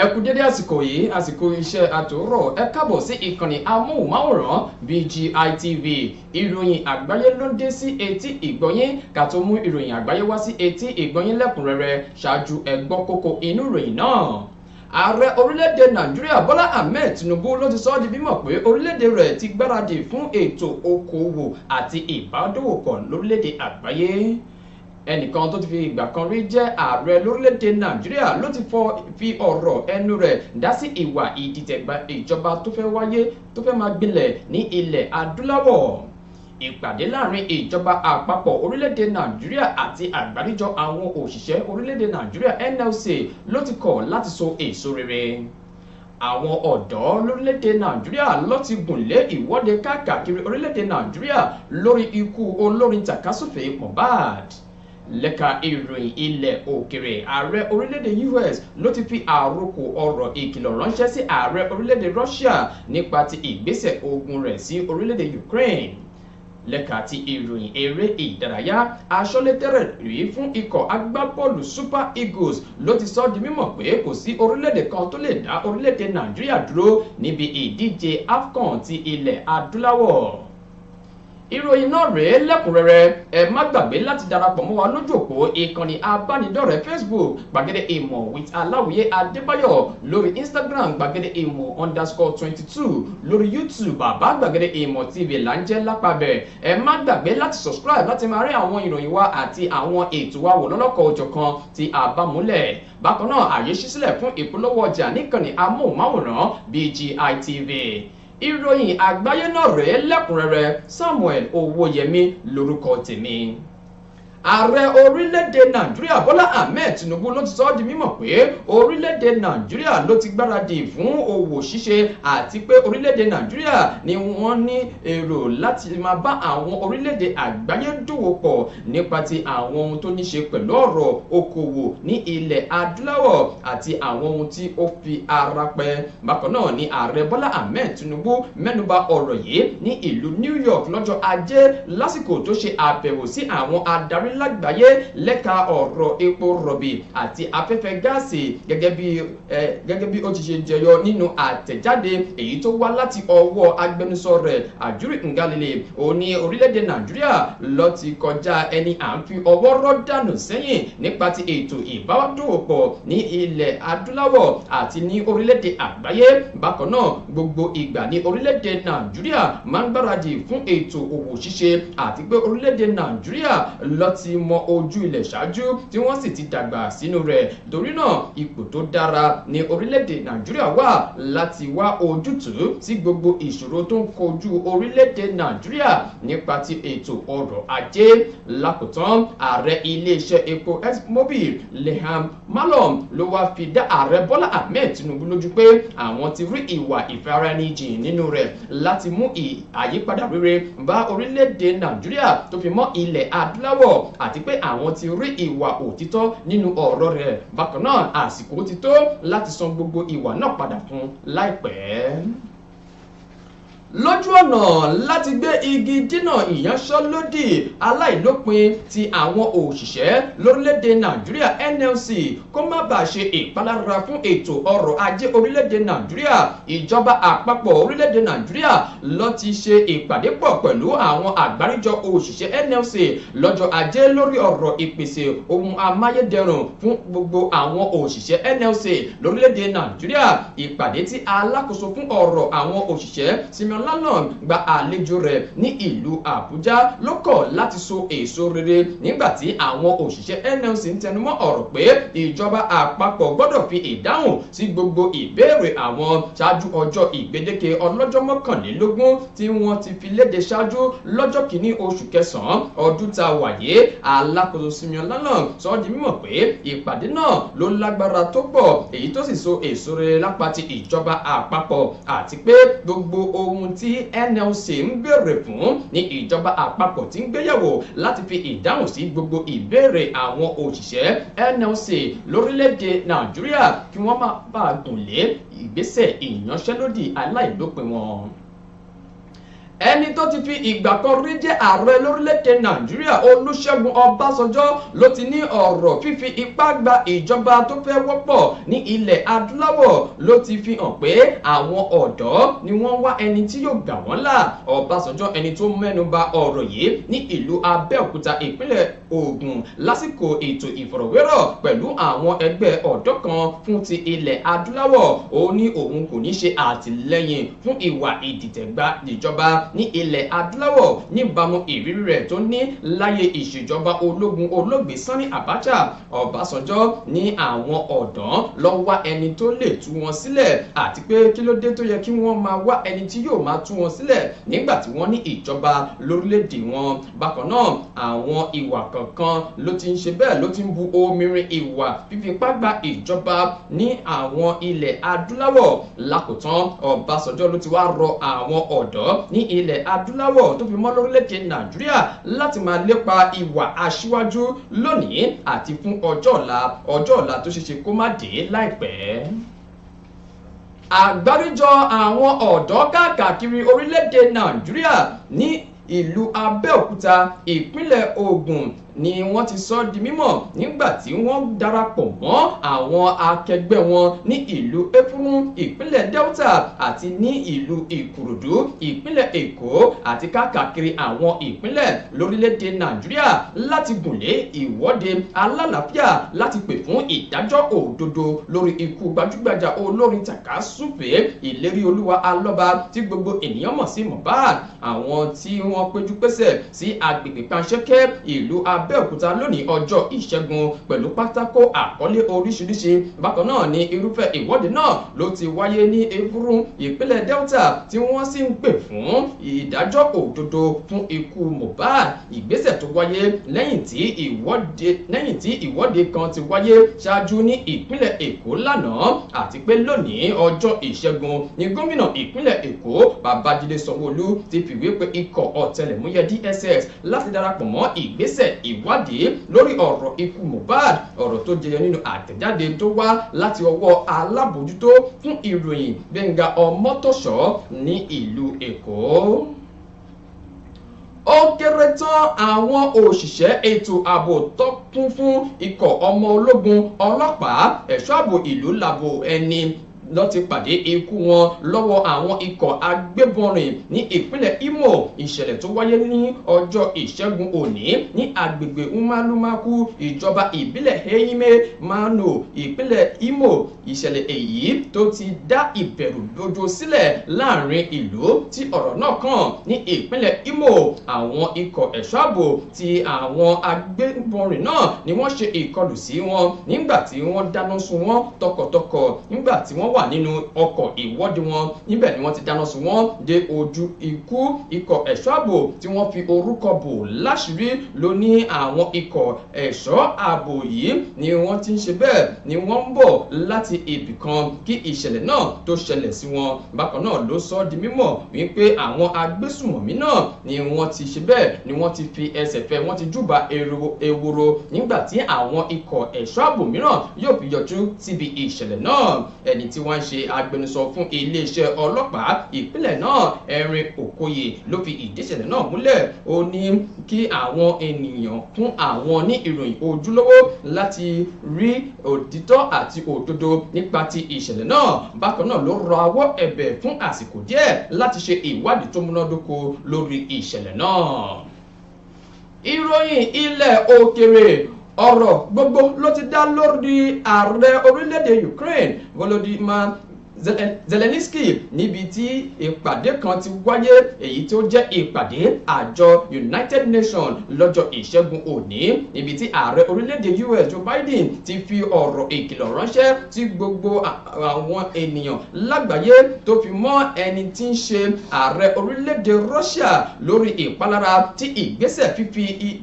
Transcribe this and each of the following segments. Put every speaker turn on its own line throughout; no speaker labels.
Ẹ kú dédé àsìkò yìí, àsìkò iṣẹ́ àtòrọ̀. Ẹ káàbọ̀ sí ìkànnì amóhùnmáwòrán BGI TV. Ìròyìn àgbáyé ló ń dé sí etí ìgbọ́yín. Ká tó mú ìròyìn àgbáyé wá sí etí ìgbọ́yín lẹ́kùnrẹ́rẹ́, ṣáájú ẹ gbọ́ kókó inú ìròyìn náà. Ààrẹ orílẹ̀-èdè Nàìjíríà Bọ́lá Ahmed Tinubu ló ti sọ ọ́ di mímọ̀ pé orílẹ̀-èdè rẹ̀ ti gbáradì fún ètò okòwò àti ìbádòwòpọ̀ lórílẹ̀-èdè àgbáyé. Ẹnìkan tó ti fi ìgbà kan rí jẹ́ ààrẹ lórílẹ̀‐èdè Nàìjíríà ló ti fi ọ̀rọ̀ ẹnu rẹ̀ dá sí ìwà ìdìtẹ̀gbà ìjọba tó fẹ́ wáyé tó fẹ́ máa gbilẹ̀ ní ilẹ̀ adúláwọ̀. Ìpàdé láàrin ìjọba àpapọ̀ orílẹ̀‐èdè Nàìjíríà àti àgbáríjọ àwọn òṣìṣẹ́ orílẹ̀‐èdè Nàìjíríà NLC ló ti kọ̀ láti so èso rere. Àwọn ọ̀dọ́ lórílẹ̀‐èdè Nàìjíríà ló ti gùn lé ìwọ́de káàkiri orílẹ̀‐èdè Nàìjíríà lórí ikú olórin tàkasúfèé Mohbad. Lẹ́ka ìròyìn ilẹ̀ òkèrè, ààrẹ orílẹ̀-èdè US ló ti fi àròkọ ọ̀rọ̀ ìkìlọ̀ ránṣẹ́ sí ààrẹ orílẹ̀-èdè Russia nípa ti ìgbésẹ̀ ogun rẹ̀ sí orílẹ̀-èdè Ukraine. Lẹ́ka ti ìròyìn eré ìdárayá, aṣọ́létẹ́rẹ̀ rí fún ikọ̀ agbábọ́ọ̀lù Super Eagles ló ti sọ di mímọ̀ pé kò sí orílẹ̀-èdè kan tó lè dá orílẹ̀-èdè Nàìjíríà dúró níbi ìdíje AFCON ti ilẹ̀ adúláwọ̀. Ìròyìn náà rèé lẹ́kùnrẹ́rẹ́. Ẹ má gbàgbé láti darapọ̀ mọ́ wa lójú òpó ìkànnì abánidọ́rẹ̀ẹ́ Facebook Gbàgede Ìmọ̀ with Aláwìyé Adébáyọ̀, lórí Instagram Gbàgede Ìmọ̀ _22, lórí YouTube Bàbá Gbàgede Ìmọ̀ TV là ń jẹ́ lápàbẹ̀. Ẹ má gbàgbé láti subscribe láti máa rí àwọn ìròyìn wa àti àwọn ètò wa wò lọ́lọ́kọ̀ òjọ̀kan tí a bá múlẹ̀. Bákan náà, àyè ṣí sílẹ̀ fún ìpolówó ọjà níkànnì amóhùnmáwòrán BGI TV. Ìròyìn àgbáyé náà rèé lẹ́kùnrẹ́rẹ́. Samuel Owóyẹmí lórúkọ tèmi. Ààrẹ orílẹ̀-èdè Nàìjíríà Bọ́lá Ahmed Tinubu ló ti sọ ọ́ di mímọ̀ pé orílẹ̀-èdè Nàìjíríà ló ti gbáradì fún òwò ṣíṣe àti pé orílẹ̀-èdè Nàìjíríà ni wọ́n ní èrò láti máa bá àwọn orílẹ̀-èdè àgbáyé dòwò pọ̀ nípa ti àwọn ohun tó ní ṣe pẹ̀lú ọ̀rọ̀ okòwò ní ilẹ̀ adúláwọ̀ àti àwọn ohun tí ó fi ara pẹ́. Bákan náà ni ààrẹ Bọ́lá Ahmed Tinubu mẹ́nuba ọ̀rọ̀ yìí ní ìlú New York lọ́jọ́ Ajé lásìkò tó ṣe àbẹ̀wò sí àwọn adarí lágbàáyé lẹ́ka ọ̀rọ̀ epo rọ̀bì àti afẹ́fẹ́ gáàsì, gẹ́gẹ́ bí ó ti ṣe jẹyọ nínú àtẹ̀jáde èyí tó wá láti ọwọ́ agbẹnusọ rẹ̀, Àjúrì Ngalale. Ó ní orílẹ̀-èdè Nàìjíríà ló ti kọjá ẹni à ń fi ọwọ́ rọ́ dànù sẹ́yìn nípa ti ètò ìbádòwòpọ̀ ní ilẹ̀ adúláwọ̀ àti ní orílẹ̀-èdè àgbáyé. Bákan náà, gbogbo ìgbà ní orílẹ̀-èdè Nàìjíríà máa ń gbáradì fún ètò òwò ṣíṣe àti pé orílẹ̀-èdè Nàìjíríà ló ti mọ ojú ilẹ̀ ṣáájú tí wọ́n sì ti dàgbà sínú rẹ̀. Torí náà, ipò tó dára ní orílẹ̀-èdè Nàìjíríà wà láti wá ojútùú sí gbogbo ìṣòro tó ń kojú orílẹ̀-èdè Nàìjíríà nípa ti ètò ọrọ̀ ajé. Lákòótán, ààrẹ iléeṣẹ́ epo ExxonMobil, Leigh Mallon, ló wá fi dá ààrẹ Bọ́lá Ahmed Tinubu lójú pé àwọn ti rí ìwà ìfaraẹnijìn nínú rẹ̀ láti mú àyípadà rere bá orílẹ̀-èdè Nàìjíríà tó fi mọ́ ilẹ̀ adúláwọ̀, àti pé àwọn ti rí ìwà òtítọ́ nínú ọ̀rọ̀ rẹ̀. Bákan náà, àsìkò ti tó láti san gbogbo ìwà náà padà fún láìpẹ́. Lójú ọ̀nà láti gbé igi dínà ìyanṣẹ́lódì aláìlópin ti àwọn òṣìṣẹ́ lórílẹ̀‐èdè Nàìjíríà NLC kó má bàa ṣe ìpalára fún ètò ọrọ̀ ajé orílẹ̀‐èdè Nàìjíríà, ìjọba àpapọ̀ orílẹ̀‐èdè Nàìjíríà ló ti ṣe ìpàdé pọ̀ pẹ̀lú àwọn àgbáríjọ òṣìṣẹ́ NLC lọ́jọ́ Ajé lórí ọ̀rọ̀ ìpèsè ohun amáyédẹrùn fún gbogbo àwọn òṣìṣẹ́ NLC lórílẹ̀‐èdè Nàìjíríà. Ìpàdé tí alákòóso fún ọ̀rọ̀ àwọn òṣìṣẹ́, Simeon Lalong, gba àlejò rẹ̀ ní ìlú Àbújá ló kọ̀ láti so èso rere nígbà tí àwọn òṣìṣẹ́ NLC ń tẹnumọ́ ọ̀rọ̀ pé ìjọba àpapọ̀ gbọ́dọ̀ fi ìdáhùn sí gbogbo ìbéèrè àwọn ṣáájú ọjọ́ ìgbédeke ọlọ́jọ́ 21 tí wọ́n ti fi léde ṣáájú lọ́jọ́ 1 oṣù kẹsàn-án ọdún tá a wà yìí. Alákòóso Simeon Lalong sọ ọ́ di mímọ̀ pé ìpàdé náà ló lágbára tó pọ̀, èyí tó sì so èso rere lápá ti ìjọba àpapọ̀, àti pé gbogbo ohun tí NLC ń béèrè fún ní ìjọba àpapọ̀ tí ń gbéyẹ̀wò láti fi ìdáhùn sí gbogbo ìbéèrè àwọn òṣìṣẹ́ NLC lórílẹ̀‐èdè Nàìjíríà kí wọ́n má bàa gùn lé ìgbésẹ̀ ìyanṣẹ́lódì aláìlópin wọn. Ẹni tó ti fi ìgbà kan rí jẹ́ ààrẹ lórílẹ̀‐èdè Nàìjíríà, Olúṣẹ́gun Ọbásanjọ́, ló ti ní ọ̀rọ̀ fífi ipá gba ìjọba tó fẹ́ wọ́pọ̀ ní ilẹ̀ adúláwọ̀ ló ti fi hàn pé àwọn ọ̀dọ́ ni wọ́n wá ẹni tí yóò gbà wọ́n là. Ọbásanjọ́, ẹni tó mẹ́nu bà ọ̀rọ̀ yìí ní ìlú Abẹ́òkúta, ìpínlẹ̀ Ògùn, lásìkò ètò ìfọ̀rọ̀wérọ̀ pẹ̀lú àwọn ẹgbẹ́ ọ̀dọ́ kan fún ti ilẹ̀ adúláwọ̀, ó ní òun kò ní ṣe àtìlẹ́yìn fún ìwà ìdìtẹ̀gbà ìjọba ní ilẹ̀ adúláwọ̀, níbàámu ìrírí rẹ̀ tó ní láyé ìṣèjọba ológun olóògbé Sani Abacha. Ọbásanjọ́ ní àwọn ọ̀dọ́ lọ wá ẹni tó lè tú wọn sílẹ̀, àti pé kí ló dé tó yẹ kí wọ́n máa wá ẹni tí yóò máa tú wọn sílẹ̀ nígbà tí wọ́n ní ìjọba lórílẹ̀‐èdè wọn. Bákan náà, àwọn ìwà kankan ló ti ń ṣe bẹ́ẹ̀ ló ti ń bu omi rin ìwà fífipá gba ìjọba ní àwọn ilẹ̀ adúláwọ̀. Lákòótán, Ọbásanjọ́ ló ti wá rọ àwọn ọ̀dọ́ ní ilẹ̀ adúláwọ̀ tó fi mọ́ lórílẹ̀‐èdè Nàìjíríà láti máa lépa ìwà aṣíwájú lónìí àti fún ọjọ́ ọ̀la, ọjọ́ ọ̀la tó ṣeéṣe kó má dé láìpẹ́. Àgbáríjọ àwọn ọ̀dọ́ káàkiri orílẹ̀-èdè Nàìjíríà ní ìlú Abẹ́òkúta, ìpínlẹ̀ Ògùn, ni wọ́n ti sọ di mímọ̀ nígbà tí wọ́n darapọ̀ mọ́ àwọn akẹgbẹ́ wọn ní ìlú Efurun, ìpínlẹ̀ Delta, àti ní ìlú Ìkòròdú, ìpínlẹ̀ Èkó, àti káàkiri àwọn ìpínlẹ̀ lórílẹ̀‐èdè Nàìjíríà láti gùnlé ìwọ́de alálàáfíà láti pè fún ìdájọ́ òdodo lórí ikú gbajúgbajà olórin tàkasúfèé Ìlérí Olúwa Alọ́ba tí gbogbo ènìyàn mọ̀ sí Mohbad. Àwọn tí wọ́n péjú pésẹ̀ sí agbègbè Panṣẹ́kẹ́, ìlú Abẹ́òkúta lónìí ọjọ́ Ìṣẹ́gun pẹ̀lú pátákó àkọlé oríṣiríṣi. Bákan náà ni irúfẹ́ ìwọ́de náà ló ti wáyé ní Efurun, ìpínlẹ̀ Delta, tí wọ́n sì ń pè fún ìdájọ́ òdodo fún ikú Mohbad. Ìgbésẹ̀ tó wáyé lẹ́yìn tí ìwọ́de kan ti wáyé ṣáájú ní ìpínlẹ̀ Èkó lánàá, àti pé lónìí ọjọ́ Ìṣẹ́gun ni gómìnà ìpínlẹ̀ Èkó Babájídé Sanwó-Olú ti fìwé pè ikọ̀ ọ̀tẹlẹ̀múyẹ́ DSS láti darapọ̀ mọ́ ìgbésẹ̀ ìwádìí lórí ọ̀rọ̀ ikú Mohbad. Ọ̀rọ̀ tó jẹyọ nínú àtẹ̀jáde tó wá láti ọwọ́ alábòójútó fún ìròyìn Gbẹ́ngà Ọmọ́tòṣọ́ ní ìlú Èkó. Ó kéré tán àwọn òṣìṣẹ́ ètò ààbò tó kún fún ikọ̀ ọmọ ológun, ọlọ́pàá, ẹ̀ṣọ́ ààbò ìlú làbò ẹni ló ti pàdé ikú wọn lọ́wọ́ àwọn ikọ̀ agbébọnrin ní ìpínlẹ̀ Imo. Ìṣẹ̀lẹ̀ tó wáyé ní ọjọ́ Ìṣẹ́gun òní ní agbègbè Umalumaku, ìjọba ìbílẹ̀ Ehime Mano, ìpínlẹ̀ Imo. Ìṣẹ̀lẹ̀ èyí tó ti dá ìbẹ̀rù bojo sílẹ̀ láàrin ìlú tí ọ̀rọ̀ náà kàn ní ìpínlẹ̀ Imo. Àwọn ikọ̀ ẹ̀ṣọ́ ààbò ti àwọn agbébọnrin náà ni wọ́n ṣe ìkọlù sí wọn nígbà tí wọ́n dáná sun wọn tọkàntọkàn nígbà tí wọ́n wà nínú ọkọ̀ ìwọ́de wọn. Níbẹ̀ ni wọ́n ti dáná sun wọ́n dé ojú ikú. Ikọ̀ ẹ̀ṣọ́ ààbò tí wọ́n fi orúkọ bò láṣìírí ló ní àwọn ikọ̀ ẹ̀ṣọ́ ààbò yìí ni wọ́n ti ń ṣe bẹ́ẹ̀ ni wọ́n ń bọ̀ láti ibì kan kí ìṣẹ̀lẹ̀ náà tó ṣẹlẹ̀ sí wọn. Bákan náà ló sọ di mímọ̀ wípé àwọn agbésùmọ̀mí náà ni wọ́n ti ṣe bẹ́ẹ̀ ni wọ́n ti fi ẹsẹ̀ fẹ́, wọ́n ti júbà ewúro nígbà tí àwọn ikọ̀ ẹ̀ṣọ́ ààbò mìíràn yóò fi yọjú síbi ìṣẹ̀lẹ̀ náà. Ẹni tí wọ́n ń ṣe agbẹnusọ fún iléeṣẹ́ ọlọ́pàá ìpínlẹ̀ náà, Erin Okoye, ló fi ìdí ìṣẹ̀lẹ̀ náà múlẹ̀. Ó ní kí àwọn ènìyàn fún àwọn ní ìròyìn ojúlówó láti rí òtítọ́ àti òdodo nípa ti ìṣẹ̀lẹ̀ náà. Bákan náà ló rawọ́ ẹ̀bẹ̀ fún àsìkò díẹ̀ láti ṣe ìwádìí tó múnádóko lórí ìṣẹ̀lẹ̀ náà. Ìròyìn ilẹ̀ òkèèrè. Ọ̀rọ̀ gbogbo ló ti dá lórí ààrẹ orílẹ̀-èdè Ukraine Volodymyr Zelensky níbi tí ìpàdé kan ti wáyé, èyí tó jẹ́ ìpàdé àjọ United Nations lọ́jọ́ Ìṣẹ́gun òní, níbi tí ààrẹ orílẹ̀-èdè US Joe Biden ti fi ọ̀rọ̀ ìkìlọ̀ ránṣẹ́ sí gbogbo àwọn ènìyàn lágbàáyé tó fi mọ́ ẹni tí ń ṣe ààrẹ orílẹ̀-èdè Russia lórí ìpalára tí ìgbésẹ̀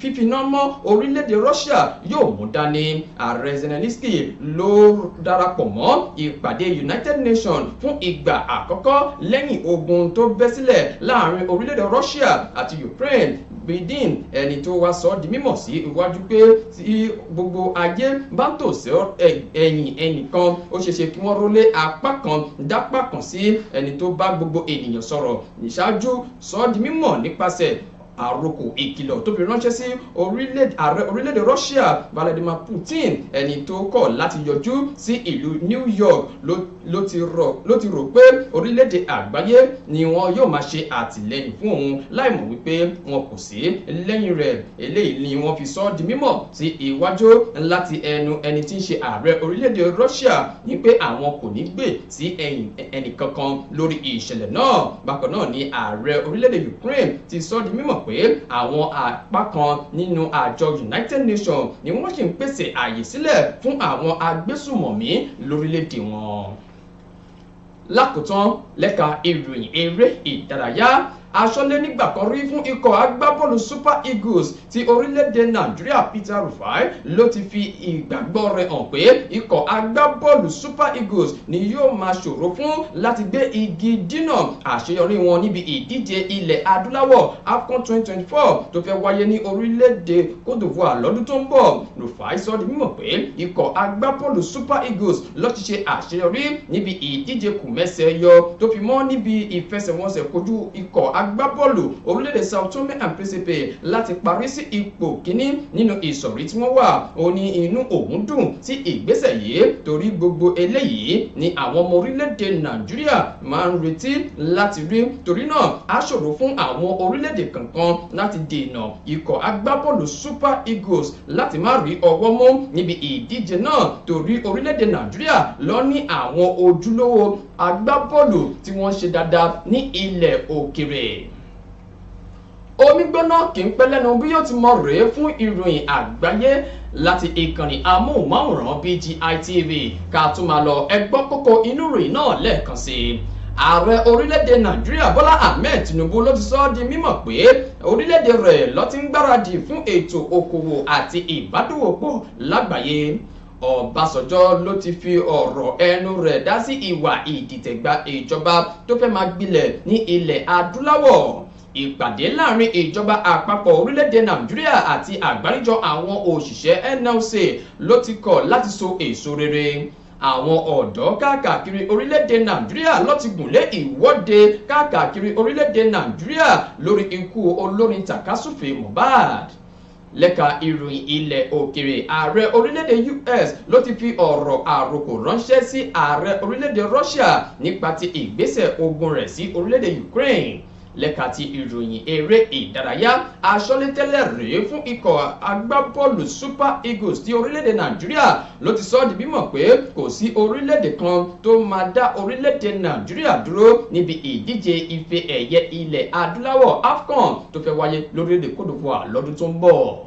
fífiná mọ́ orílẹ̀-èdè Russia yóò mú dání. Ààrẹ Zelensky ló darapọ̀ mọ́ ìpàdé United Nations Nations fún ìgbà àkọ́kọ́ lẹ́yìn ogun tó bẹ́ sílẹ̀ láàrin orílẹ̀-èdè Russia àti Ukraine. Biden, ẹni tó wá sọ di mímọ̀ sí iwájú pé tí gbogbo ayé bá ń tò sí ẹ̀yìn ẹnìkan, ó ṣeéṣe kí wọ́n rólé apá kan dápá kan sí. Ẹni tó bá gbogbo ènìyàn sọ̀rọ̀ níṣáájú sọ di mímọ̀ nípasẹ̀ àròkò ìkìlọ̀ tó fi ránṣẹ́ sí ààrẹ orílẹ̀-èdè Russia Vladimir Putin, ẹni tó kọ̀ láti yọjú sí ìlú New York, ló ti rò pé orílẹ̀-èdè àgbáyé ni wọn yóò máa ṣe àtìlẹ́yìn fún òun, láìmọ̀ wípé wọn kò sí lẹ́yìn rẹ̀. Eléyìí ni wọ́n fi sọ ọ́ di mímọ̀ sí iwájú láti ẹnu ẹni tí ń ṣe ààrẹ orílẹ̀-èdè Russia ní pé àwọn kò ní gbè sí ẹ̀yìn ẹnìkankan lórí ìṣẹ̀lẹ̀ náà. Bákan náà ni ààrẹ orílẹ̀-èdè Ukraine ti sọ ọ́ di mímọ̀ pé àwọn apá kan nínú àjọ United Nations ni wọ́n sì ń pèsè àyè sílẹ̀ fún àwọn agbésùmọ̀mí lórílẹ̀-èdè wọn. Lákòótán, lẹ́ka ìròyìn eré ìdárayá, aṣọ́lé nígbà kan rí fún ikọ̀ agbábọ́ọ̀lù Super Eagles ti orílẹ̀-èdè Nàìjíríà, Peter Rufai, ló ti fi ìgbàgbọ́ rẹ̀ hàn pé ikọ̀ agbábọ́ọ̀lù Super Eagles ni yóò máa ṣòro fún láti gbé igi dínà àṣeyọrí wọn níbi ìdíje ilẹ̀ adúláwọ̀ AFCON 2024 tó fẹ́ wáyé ní orílẹ̀-èdè Cote d'Ivoire lọ́dún tó ń bọ̀. Rufai sọ di mímọ̀ pé ikọ̀ agbábọ́ọ̀lù Super Eagles ló ti ṣe àṣeyọrí níbi ìdíje kùmẹ́sẹ̀ yọ tó fi mọ́ níbi ìfẹsẹ̀wọnsẹ̀ kojú ikọ̀ agbábọ́ọ̀lù orílẹ̀-èdè Sao Tome and Principe láti parí sí ipò kíní nínú ìsọ̀rí tí wọ́n wà. Ó ní inú òun dùn sí ìgbésẹ̀ yìí torí gbogbo eléyìí ni àwọn ọmọ orílẹ̀-èdè Nàìjíríà máa ń retí láti rí. Torí náà, á ṣòro fún àwọn orílẹ̀-èdè kankan láti dènà ikọ̀ agbábọ́ọ̀lù Super Eagles láti má rí ọwọ́ mú níbi ìdíje náà, torí orílẹ̀-èdè Nàìjíríà ló ní àwọn ojúlówó agbábọ́ọ̀lù tí wọ́n ṣe dáadáa ní ilẹ̀ òkèrè. Omi gbóná kì í pẹ́ lẹ́nu. Bí yóò ti mọ rèé fún ìròyìn àgbáyé láti ìkànnì amóhùnmáwòrán BGI TV. Ká tún máa lọ, ẹ gbọ́ kókó inú ìròyìn náà lẹ́ẹ̀kan sí i. Ààrẹ orílẹ̀-èdè Nàìjíríà Bọ́lá Ahmed Tinubu ló ti sọ ọ́ di mímọ̀ pé orílẹ̀-èdè rẹ̀ ló ti ń gbáradì fún ètò okòwò àti ìbádòwòpọ̀ lágbàáyé. Ọbásanjọ́ ló ti fi ọ̀rọ̀ ẹnu rẹ̀ dá sí ìwà ìdìtẹ̀gbà ìjọba tó fẹ́ máa gbilẹ̀ ní ilẹ̀ adúláwọ̀. Ìpàdé láàrin ìjọba àpapọ̀ orílẹ̀-èdè Nàìjíríà àti àgbáríjọ àwọn òṣìṣẹ́ NLC ló ti kọ̀ láti so èso rere. Àwọn ọ̀dọ́ káàkiri orílẹ̀-èdè Nàìjíríà ló ti gùnlé ìwọ́de káàkiri orílẹ̀-èdè Nàìjíríà lórí ikú olórin tàkásùfè Mohbad. Lẹ́ka ìròyìn ilẹ̀ òkèrè, ààrẹ orílẹ̀-èdè US ló ti fi ọ̀rọ̀ àròkò ránṣẹ́ sí ààrẹ orílẹ̀-èdè Russia nípa ti ìgbésẹ̀ ogun rẹ̀ sí orílẹ̀-èdè Ukraine. Lẹ́ka ti ìròyìn eré ìdárayá, aṣọ́létẹ́lẹ̀ rèé fún ikọ̀ agbábọ́ọ̀lù Super Eagles ti orílẹ̀-èdè Nàìjíríà ló ti sọ ọ́ di mímọ̀ pé kò sí orílẹ̀-èdè kan tó máa dá orílẹ̀-èdè Nàìjíríà dúró níbi ìdíje ife ẹ̀yẹ ilẹ̀ adúláwọ̀ AFCON tó fẹ́ wáyé lórílẹ̀-èdè Cote d'Ivoire lọ́dún tó ń bọ̀.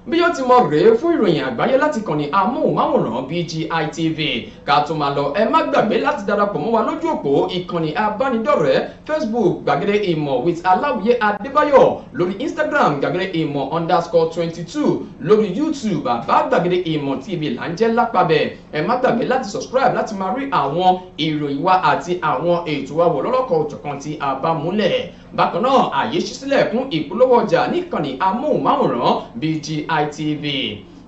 Bí yóò ti mọ rèé fún ìròyìn àgbáyé láti kànnì amóhùnmáwòrán BGI TV. Ká tó máa lọ, ẹ má gbàgbé láti darapọ̀ mọ́ wa lójú òpó ìkànnì abánidọ́rẹ̀ẹ́ Facebook, Gbàgede Ìmọ̀ with Aláwìyé Adébáyọ̀, lórí Instagram, gbàgede ìmọ̀_22, lórí YouTube, Bàbá Gbàgede Ìmọ̀ TV là ń jẹ́ lápabẹ̀. Ẹ má gbàgbé láti subscribe láti máa rí àwọn ìròyìn wa àti àwọn ètò wa wò lọ́lọ́kọ̀ òjọ̀kan tí a bá múlẹ̀. Bákan náà, àyè ṣí sílẹ̀ fún ìpolówó ọjà níkànnì amóhùnmáwòrán BGI TV.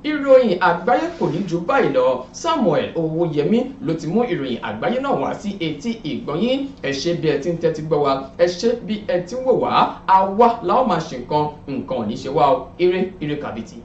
Ìròyìn àgbáyé kò ní ju báyìí lọ. Samuel Owóyẹmí ló ti mú ìròyìn àgbáyé náà wá sí etí ìgbọ̀nyín. Ẹ ṣé bí ẹ ti ń tẹ́tí gbọ́ wa, ẹ ṣé bí ẹ ti ń wò wá. Àwa la ó máa ṣe nǹkan, nǹkan ò ní ṣe wá o. Ire ire kàbìtì.